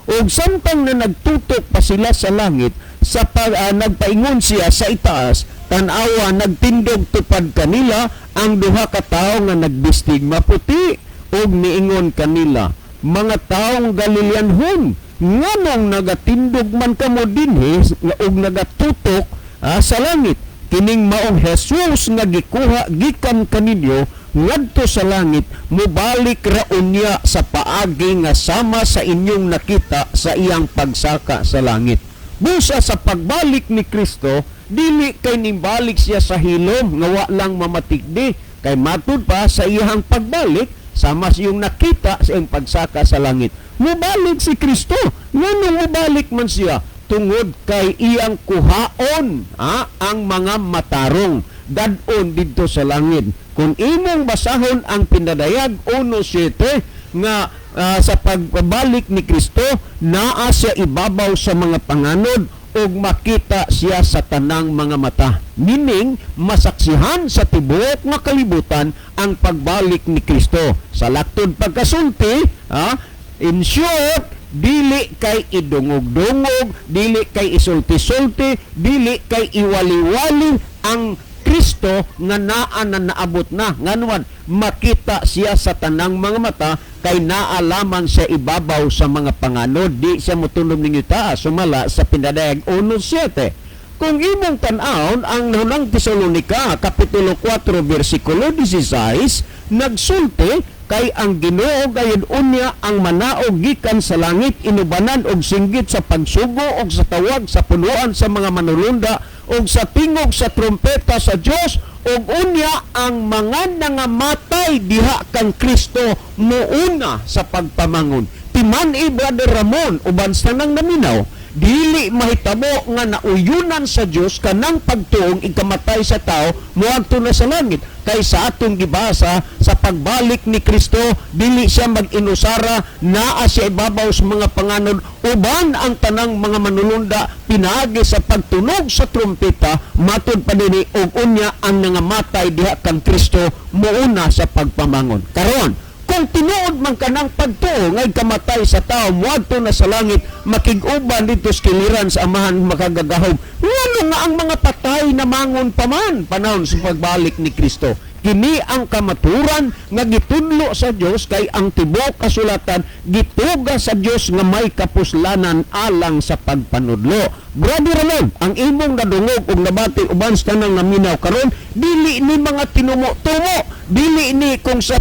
Ug samtang na nagtutok pa sila sa langit sa pag, nagpaingon siya sa itaas, tan-awa, nagtindog tupad kanila ang duha ka tawo nga nagbistig maputi, ug niingon kanila, 'Mga taong Galileanhon, nganong nagatindog man kamo dinhi ug nagatutok sa langit? Kining maong Jesus nga gikuha gikan kaninyo ngadto sa langit, mobalik ra unya sa paagi nga sama sa inyong nakita sa iyang pagsaka sa langit.'" Busa sa pagbalik ni Kristo, dili kay nimbalik siya sa hilom nga wa lang mamatikdi, kay matud pa sa iyang pagbalik sama sa iyong nakita sa iyang pagsaka sa langit. Mobalik si Kristo. Nganong mobalik man siya? Tungod kay iyang kuhaon ang mga matarong dad-on didto sa langit. Kung imong basahon ang Pinadayag 1:7 nga sa pagbalik ni Kristo, naa siya ibabaw sa mga panganod. Ug makita siya sa tanang mga mata. Meaning, masaksihan sa tibuok nga kalibutan ang pagbalik ni Kristo. Sa laktod pagkasulti, ha, in short, dili kay idungog-dungog, dili kay isulti-sulti, dili kay iwali-wali ang Kristo nga naa na, naabot na. Nganuman, makita siya sa tanang mga mata kay naa lamang siya ibabaw sa mga panganod. Di siya motunom ninyo taas, sumala sa Pinadayag 1.7. Kung imong tan-awon ang Unang Tesalonika kapitulo 4 bersikulo 16, nagsulti kay ang Ginoo gayud unya ang manaog gikan sa langit, inubanan og singgit sa pagsugo og sa tawag sa punuan sa mga manulunda og sa tingog sa trumpeta sa Dios, ug unya ang mga nangamatay diha kang Kristo muuna sa pagpamangon. Timan-i, Brother Ramon, uban sa nang naminaw, dili mahitabo nga nauyunan sa Dios kanang pagtuong ikamatay sa tao moadto na sa langit, kay sa atong gibasa, sa pagbalik ni Kristo dili siya mag-inusara, naa siya ibabaw sa mga panganod uban ang tanang mga manulunda pinaagi sa pagtunog sa trumpeta. Matud pa dinhi, og unya ang nangamatay diha kang Kristo muuna sa pagpamangon. Karon, kung tinuod man kanang pagtuo ngay kamatay sa tao moadto na sa langit, makig-uban dito sa kiliran sa Amahan makagagahom, ngano nga ang mga patay namangon pa man panahon sa pagbalik ni Kristo? Kini ang kamaturan nga gitudlo sa Dios, kay ang tibuok kasulatan gituga sa Dios nga may kapuslanan alang sa pagpanudlo. Brother Ramon, ang imong nadungog ug nabati uban sa tanang naminaw karon, dili ni mga tinumo-tumo, dili ni kung sa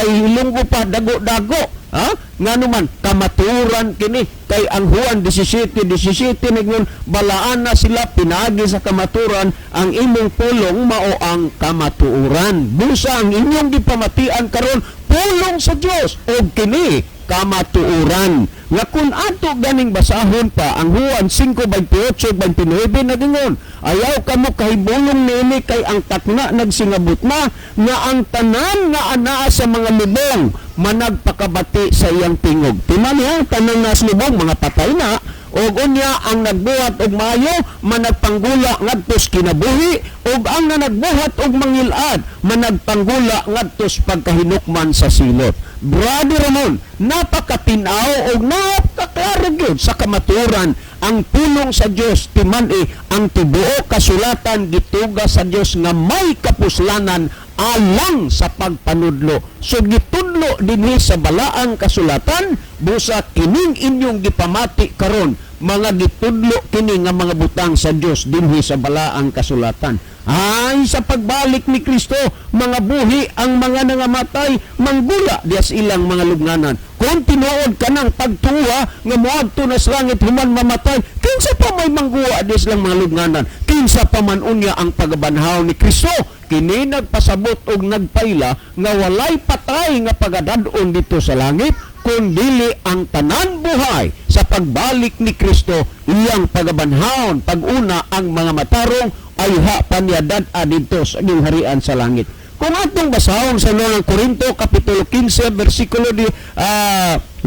Ilonggo pa, dago-dago. Ha? Ngano man, kamaturan kini, kay ang Juan 17:17 ningon balaan na sila pinaagi sa kamaturan, ang imong pulong mao ang kamatuoran. Busa ang inyong gipamatian karon pulong sa Dios, og kini kamatuoran. Nga kung ato ganing basahon pa ang Juan 5:28-29, nagingon, "Ayaw kamo kahibulong niini, kay ang takna nagsingabot na nga ang tanan nga anaa sa mga lubong managpakabati sa iyang tingog." Timan niya, tanan na sa lubong, mga patay na. Og unya ang nagbuhat og maayo managpanggula ngadtos kinabuhi, ug ang nanagbuhat og mangilad managpanggula ngadtos pagkahinukman sa silot. Brother Ramon, napakatinaw og napakaklaro gyud sa kamaturan ang pulong sa Dios. Timan-i, ang tibuok kasulatan gituga sa Dios nga may kapuslanan alang sa pagpanudlo. So gitudlo dinhi sa balaang kasulatan. Busa kining inyong gipamati karon, mga gitudlo kini nga mga butang sa Dios dinhi sa balaang kasulatan. Ay sa pagbalik ni Kristo, mga buhi ang mga nangamatay, manggula diya sa ilang mga lubnganan. Kung tinuod kanang pagtuwa nga moadto na sa langit human mamatay, kinsa pa may mangguwa diya sa ilang mga lubnganan? Kinsa pa man unya ang pagabanhaw ni Kristo? Kini nagpasabot og nagpaila nga walay patay nga pagadad-on dito sa langit, kun dili ang tanan buhay sa pagbalik ni Kristo, iyang pagabanhawon pag-una ang mga matarong, ayha pa niya dad-a didto sa gingharian sa langit. Kung atong basahon sa Unang Korinto kapitulo 15 bersikulo di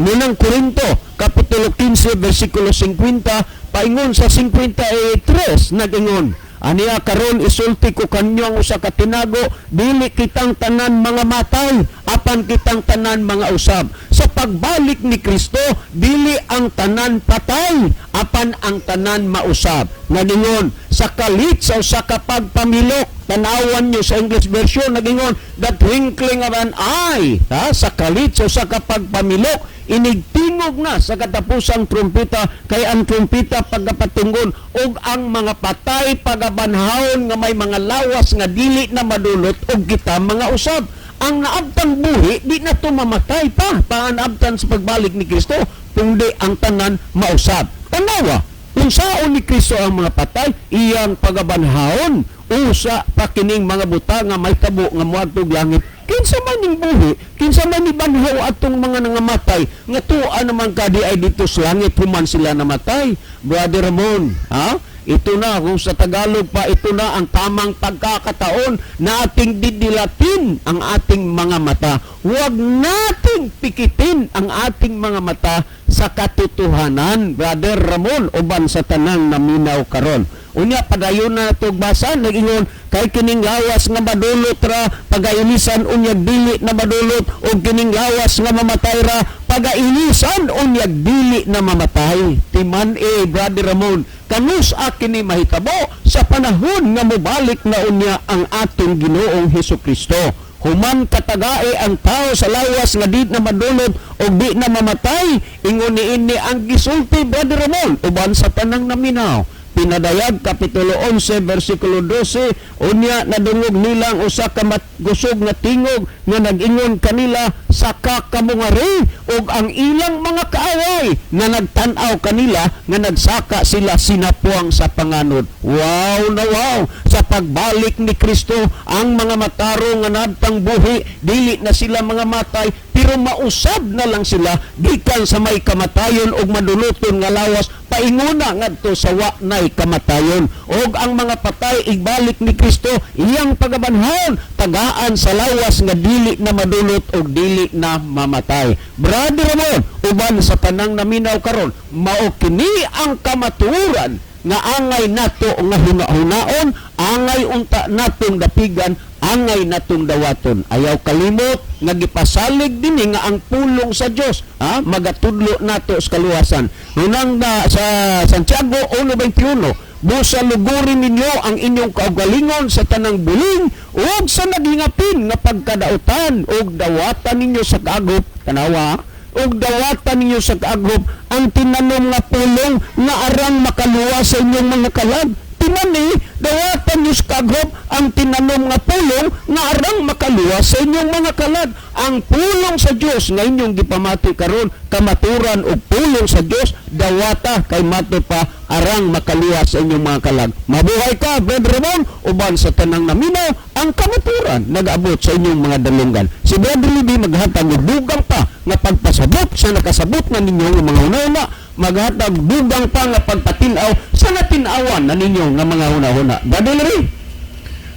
Unang Korinto kapitulo 15 bersikulo 50 paingon sa 53, nagingon, "Aniya karon isulti ko kanyo ang usa ka tinago, dili kitang tanan mga matay, apan kitang tanan mga usab." Sa pagbalik ni Kristo, dili ang tanan patay, apan ang tanan mausab. Nagingon, sa kalit sa usa ka pagpamilok, tanawan nyo sa English version, nagingon, "The twinkling of an eye," ha? Sa kalit sa usa ka pagpamilok, inigtingog na sa katapusang trumpeta, kay ang trumpeta pagkapatungon ug ang mga patay pagabanhawon nga may mga lawas nga dili na madulot, ug kita mga usab. Ang naabtang buhi di na to mamatay pa paanabtan sa pagbalik ni Kristo, kundi ang tanan mausab. Tanawa kung saon ni Kristo ang mga patay, iyang pagabanhawon, usa pa kining mga butang nga may tabo nga moadtog langit. Kinsa man ning buhi, kinsa man ni banhaw atong mga nangamatay nga tua naman kadi ay dito sa langit human sila namatay? Brother Ramon, ha? Ito na, kung sa Tagalog pa, ito na ang tamang pagkakataon na ating didilatin ang ating mga mata. Huwag nating pikitin ang ating mga mata. sa katotohanan, Brother Ramon, uban sa tanang naminaw karon. Unya padayon na natog basa, nag-ingon kay kining lawas nga madulot ra pagailisan unyag dili na madulot, ug kining lawas nga mamatay ra pagailisan unyag dili na mamatay. Timan eh, Brother Ramon, kanus kini mahitabo? Sa panahon nga mobalik na unya ang atong Ginoong Hesus Kristo. Human katagae ang tao sa lawas nga di na madulot o di na mamatay, ingon niini ang gisulti, Brother Ramon, uban sa tanang naminaw. Pinadayag Kapitulo 11 versikulo 12, unya nadungog nilang usa ka kusog nga tingog nga nag-ingon kanila, "Saka kamo ngari," ug ang ilang mga kaaway nga nagtan-aw kanila nga nagsaka sila sinapuang sa panganod. Wow na wow! Sa pagbalik ni Kristo, ang mga matarong nga nadtang buhi, dili na sila mga matay, pero mausab na lang sila gikan sa may kamatayon ug maduluton nga lawas painguna ngadto sa wa nay kamatayon. Og ang mga patay, ibalik ni Kristo, iyang pagabanhon, tagaan sa lawas nga dili na madulot og dili na mamatay. Brother Ramon, uban sa tanang naminaw karon, mao kini ang kamatuoran nga angay nato nga hunahunaon, angay unta natong dapigan, angay natong dawaton. Ayaw kalimot nga gipasalig dinhi nga ang pulong sa Dios, ha, magatudlo nato sa kaluwasan. Unang na sa Santiago 1:21, "Busa luguri ninyo ang inyong kaugalingon sa tanang buling ug sa naghingapin nga pagkadautan, ug dawatan ninyo sa kaagop," tanawa, "ug dawatan ninyo sa kaagop ang tinanom nga pulong nga arang makaluwas sa inyong mga kalag." Tinani, dawatan niyo sa kaagop ang tinanom nga pulong nga arang makaluwas sa inyong mga kalag. Ang pulong sa Dios nga inyong gipamati karon, kamaturan og pulong sa Dios, dawata kay mato pa arang makaluwas sa inyong mga kalag. Mabuhay ka, Brother Ramon, uban sa tanang naminaw, ang kamaturan nag-abot sa inyong mga dalunggan. Si Brother Libby maghatag og dugang pa nga pagpasabot sa nakasabot na ninyong mga hunahuna, maghatag dugang pa nga pagpatin-aw sa natin-awan na ninyo nga mga hunahuna. Brother Libby.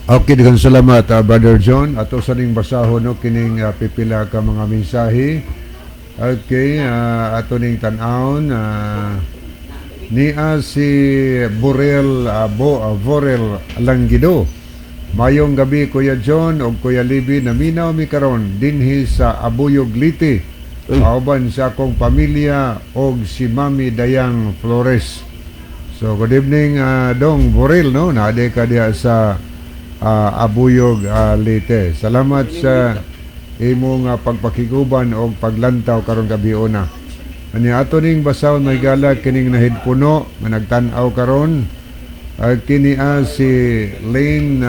Okay, daghang salamat, Brother John. Ato sa ning basahon, no, kining pipila ka mga mensahe. Okay, ato ning tan-awon niya si Borel Borel Langido. "Mayong gabi, Kuya John ug Kuya Libby, naminaw mi karon dinhi sa Abuyog, Leyte. Uy. Kauban sa akong pamilya og si Mami Dayang Flores." So good evening, Dong Borel, no, naade ka diha sa Abuyog, Leyte. Salamat sa imong pagpakiguban og paglantaw karong gabi una. Ani ato ning basahon may gala kining nahidpuno nga nagtan-aw karon. Kini si Lane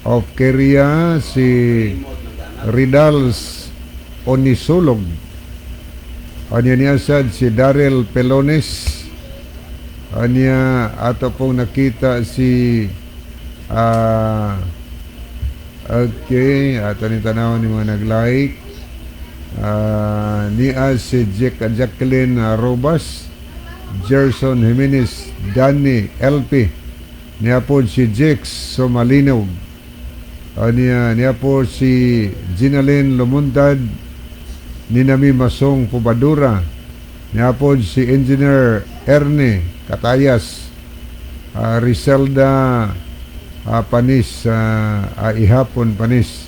of Keria, si Ridals Onisulog. Anya niya sad si Daryl Pelones. Anya ato pong nakita si okay, ato ni tanaw ni mga nag-like. Niya si Jack, Jacqueline Robas, Gerson Jimenez, Danny LP. Niya po si Jex Somalinog. Niya po si Ginalyn Lumuntad, Ninami Masong Pubadura. Niya po si Engineer Ernie Katayas, Riselda Panis, Ihapon Panis.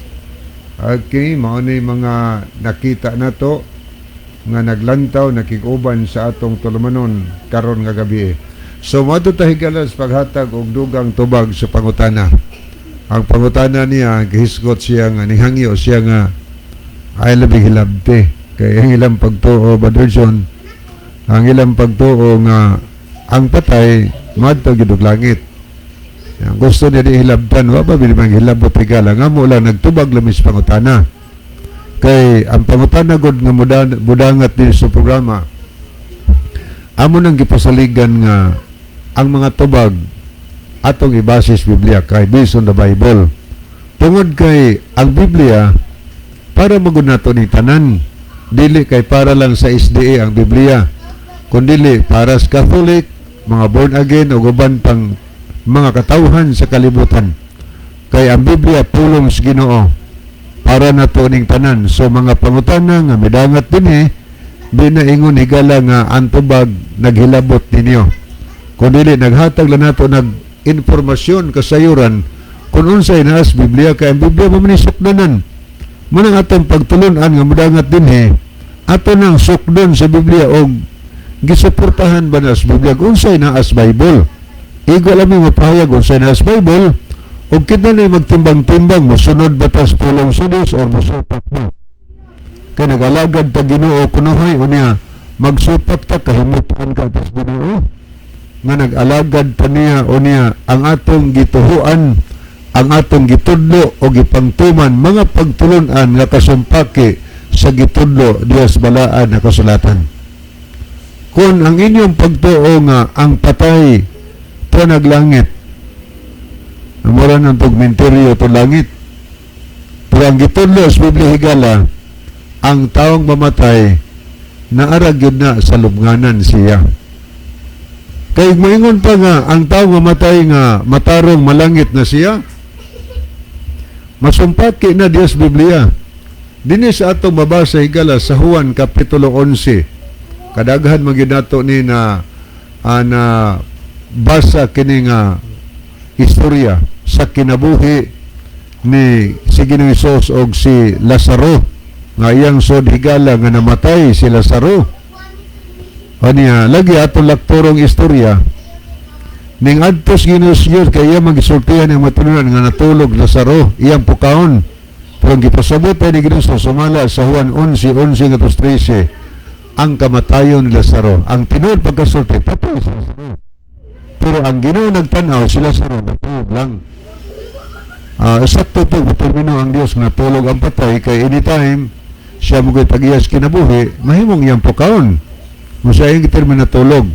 Okay, mao ni mga nakita nato nga naglantaw, nakig-uban sa atong tulumanon karon nga gabi. So moadto ta, higala, sa paghatag og dugang tubag sa pangutana. Ang pangutana niya, gihisgot siya nga nihangyo siya nga ay labi hilabti kay ang ilang pagtuo, Brother John, ang ilang pagtuo nga ang patay madto gyud og langit. Yan, gusto niya di hilabtan, wa ba bili man hilabot, higala, nga mo lang nagtubag lamis pangutana. Kay ang pangutana gud nga mudangat din sa programa, amo nang gipasaligan nga ang mga tubag atong ibase sa Biblia kay based on the Bible. Tungod kay ang Biblia para magud nato ni tanan, dili kay para lang sa SDA ang Biblia, kundili para sa Catholic, mga born again ug uban pang mga katawhan sa kalibutan. Kay ang Biblia pulong sa Ginoo para nato ning tanan. So mga pangutana nga midangat dinhi Di na ingon, higala, nga ang tubag naghilabot ninyo. Kung dili, naghatag lang nato nag informasyon, kasayuran kung unsay naas Biblia, kay ang Biblia mo man sukdanan. Mao nang atong pagtulunan nga mudangat dinhi, ato nang sukdon sa Biblia og gisuportahan ba na sa Biblia kung unsay naas Bible. Igo lami mapahayag unsay naas Bible ug kita na magtimbang-timbang, mosunod ba tas pulong sa Dios or mosupak ba. Kay nag-alagad ta Ginoo kunuhay, unya magsupak ta, kahimutan ka tas Ginoo nga nag-alagad pa niya. Unya ang atong gituhuan, ang atong gitudlo o gipangtuman, mga pagtulunan nga kasumpaki sa gitudlo diya sa balaan na kasulatan. Kung ang inyong pagtuo nga ang patay to naglangit, mura ng tugmenteryo to langit. Pero ang gitudlo sa Biblia, higala, ang taong mamatay, naara gyud na sa lubnganan siya. Kay moingon pa nga ang taong mamatay nga matarong, malangit na siya, masumpaki na Dios Biblia. Dinhi sa atong mabasa, higala, sa Juan Kapitulo 11. Kadaghan man gyud nato ni na na basa kini nga istorya sa kinabuhi ni si Ginoong Hesus og si Lazaro nga iyang sod, higala, nga namatay si Lazaro. Aniya, lagi atong laktorong istorya ning adtos Ginoo Dios kay iya magisultihan ang matulunan nga natulog Lazaro, iyang pukahon. Pero ang gipasabot ay ni Ginoo sumala sa Juan 11:11 ngadto 13, ang kamatayon ni Lazaro. Ang tinuod pagkasulti, patay si Lazaro. Pero ang Ginoo nagtan-aw si Lazaro natulog lang. Sakto po determino ang Dios nga natulog ang patay, kay anytime siya mo tagiyas kinabuhi, mahimong iyang pukahon. Mo siya yung determine natulog.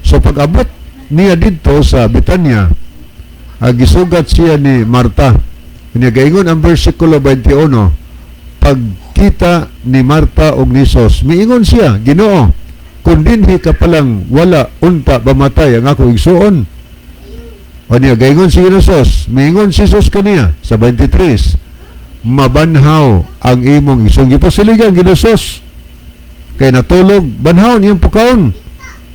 So pag-abot niya didto sa Betania, gisugat siya ni Marta. Niya gaingon ang versikulo 21, pagkita ni Marta og ni Jesus, miingon siya, "Ginoo, kung dinhi ka pa lang, wala unta mamatay ang ako igsuon." O niya, gaingon si Jesus, miingon si Jesus kaniya sa 23, "Mabanhaw ang imong igsuon." Gipasiligan Ginoo Jesus. Kay natulog, banhaw niyang pukahon.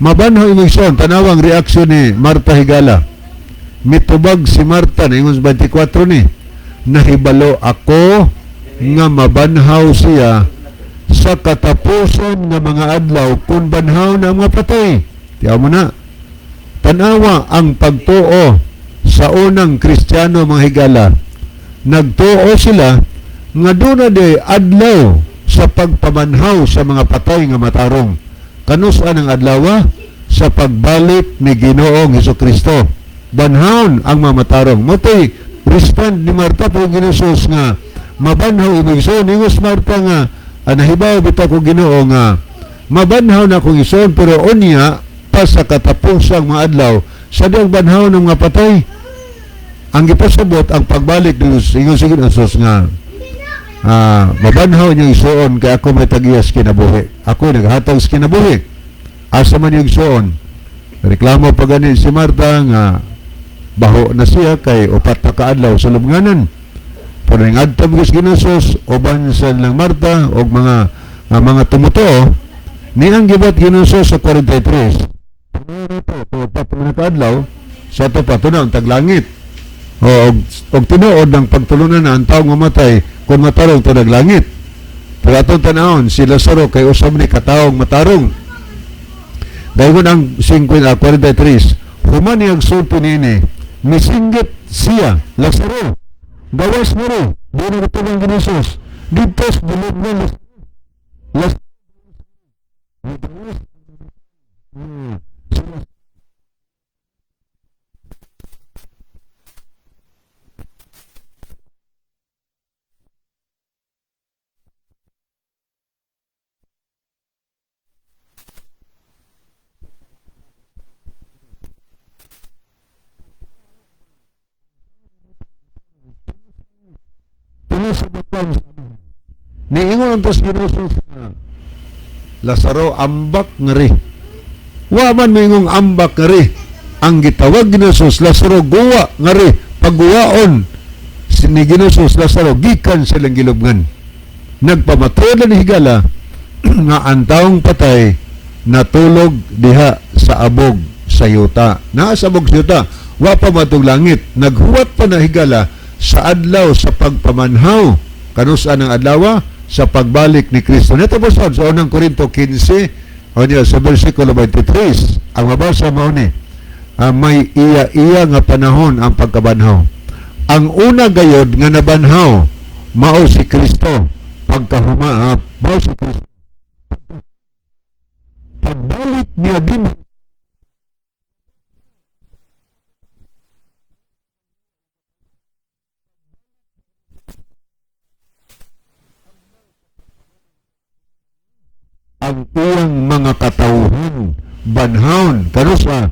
Mabanhaw imong igsuon. Tanawang reaksyon ni Marta, higala. Mitubag si Marta, ingon sa 24 ni, "Nahibalo ako nga mabanhaw siya sa katapusan nga mga adlaw kung banhaw na ang mga patay." Tiyaw mo na. Tanawa ang pagtuo sa unang Kristiyano, mga higala. Nagtuo sila nga doon na di adlaw sa pagpamanhaw sa mga patay nga matarong. Kanus-an ang adlaw? Sa pagbalik ni Ginoong Hesus Kristo. Banhawon ang mga matarong. Motoy respond ni Marta po Ginoo Jesus nga mabanhaw imong igsoon. Ingos Marta nga, "Nahibaw bitaw ko, Ginoo, nga mabanhaw na akong igsoon, pero unya pa sa katapusang mga adlaw sa diyang banhaw ng mga patay." Ang gipasabot ang pagbalik ni Jesus. Ingon si Ginoo Jesus nga mabanhaw niyang igsoon kay ako may tagiyas kinabuhi. Ako naghatag sa kinabuhi. Asa man yung igsoon? Reklamo pa gani si Marta nga baho na siya kay 4 na kaadlaw sa lubnganan. Pero ning adto mo Ginoo Jesus uban sa lang Marta og mga tumutuo ni ang gibat Ginoo sa 43. Pero ito, 4 na kaadlaw sa ato pa ang taglangit. O og tinuod ng pagtulunan na ang taong mamatay kung matarong to naglangit. Pero atong tanawon si Lazaro kay usab ni kataong matarong. Dayon ang 50, 43, human niyang sulti niini, misinggit siya, "Lazaro, gawas mo rin." Di na ito ng Ginoo. Dito sa bilog na Lazaro. Tulo sa batang. Niingon ang tas Ginoo nga, "Lazaro, ambak ngari." Wa man moingong ambak ngari. Ang gitawag ni Jesus, "Lazaro, guwa ngari." Pagguwaon si ni Ginoo Lazaro gikan sa ilang gilubngan. Nagpamatuod ni higala. Nga ang taong patay natulog diha sa abog sa yuta. Naa sa abog sa yuta, wa pa matug langit. Naghuwat pa na, higala, sa adlaw sa pagpamanhaw. Kanus-a ang adlaw? Sa pagbalik ni Kristo. Nito po sa unang Korinto 15, o niya, sa versikulo 23, ang mabasa mao ni, may iya-iya nga panahon ang pagkabanhaw. Ang una gayod nga nabanhaw, mao si Kristo. Pagkahuma, mao si Kristo. Pagbalik niya din ang iyang mga katawhan banhawon kanusa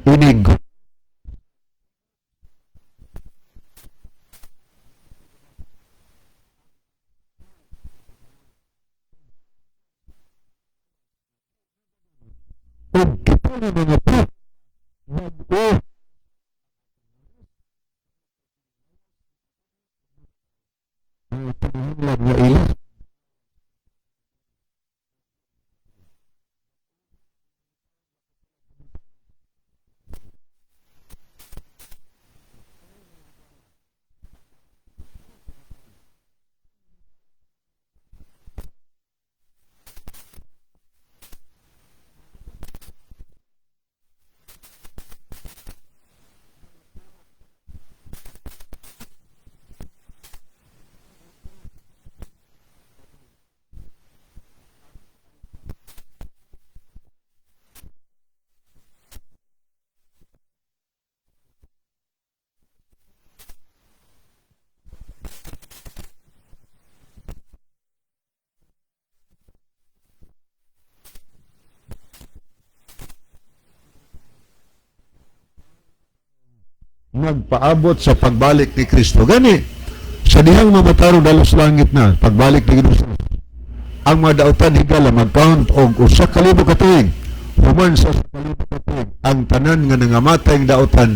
inig ug kita nga mga po bag-o. Ang panahon nga ila nagpaabot sa pagbalik ni Kristo. Gani, sa dihang mamataro dalos langit na, pagbalik ni Kristo, ang mga dautan, higala, mag-count og 1,000 ka tuig. Human sa 1,000 ka tuig, ang tanan nga nangamatay ang dautan,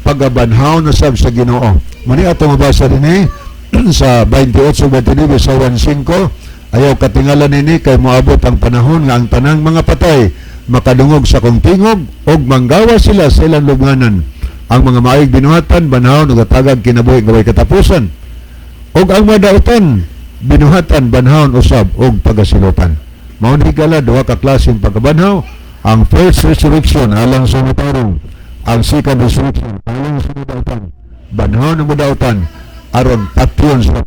pagabanhaw na sab sa Ginoo. Mani ato mabasa dinhi sa 28-29 sa 1:5, "Ayaw katingala nini kay moabot ang panahon nga ang tanang mga patay makadungog sa kong tingog og manggawa sila sa ilang lubnganan. Ang mga maayog binuhatan banhawon ug hatagag kinabuhi nga way katapusan ug ang mga dautan binuhatan banhawon usab og pagasilotan." Mao ni, higala, duha ka klaseng pagkabanhaw: ang first resurrection alang sa matarong, ang second resurrection alang sa mga dautan. Banhawon ang mga dautan aron patyon sa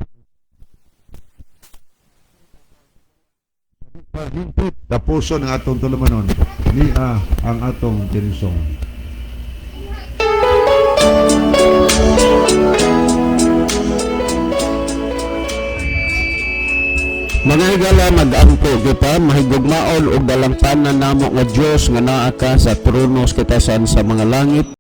pahintut. Tapuson ang atong tulumanon niya ang atong theme song. Mga higala, mag-ampo kita. Mahigugmaon ug dalampanan namo nga Dios nga naa ka sa trono sa kitasan sa mga langit.